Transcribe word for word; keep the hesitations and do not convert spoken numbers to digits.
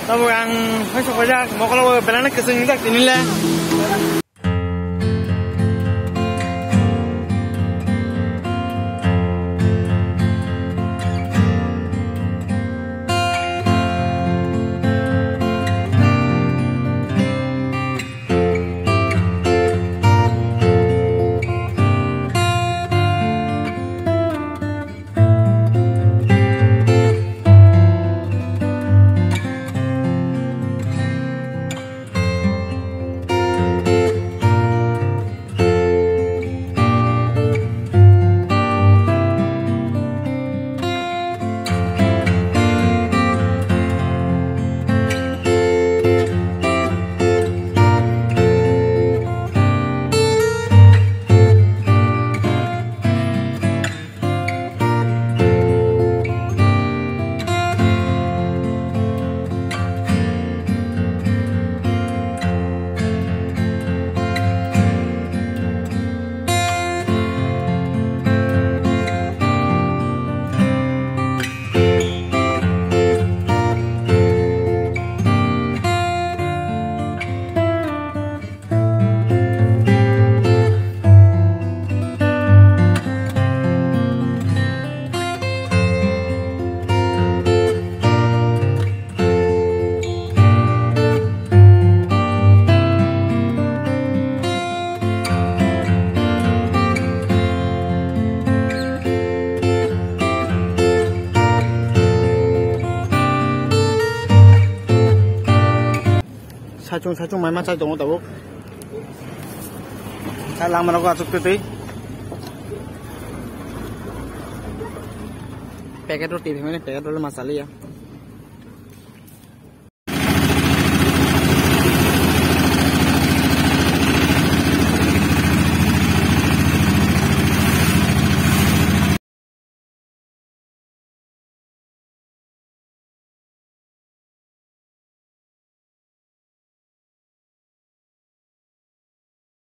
Tabuk ang phai sok paijak, mokolo belai no kwchwng wngjak tini le. Saichung saichung mai ma chai tongo tabuk. Chai langma nogo achuk twi twi. Packet roti phaimani, packet roti ma chaliya.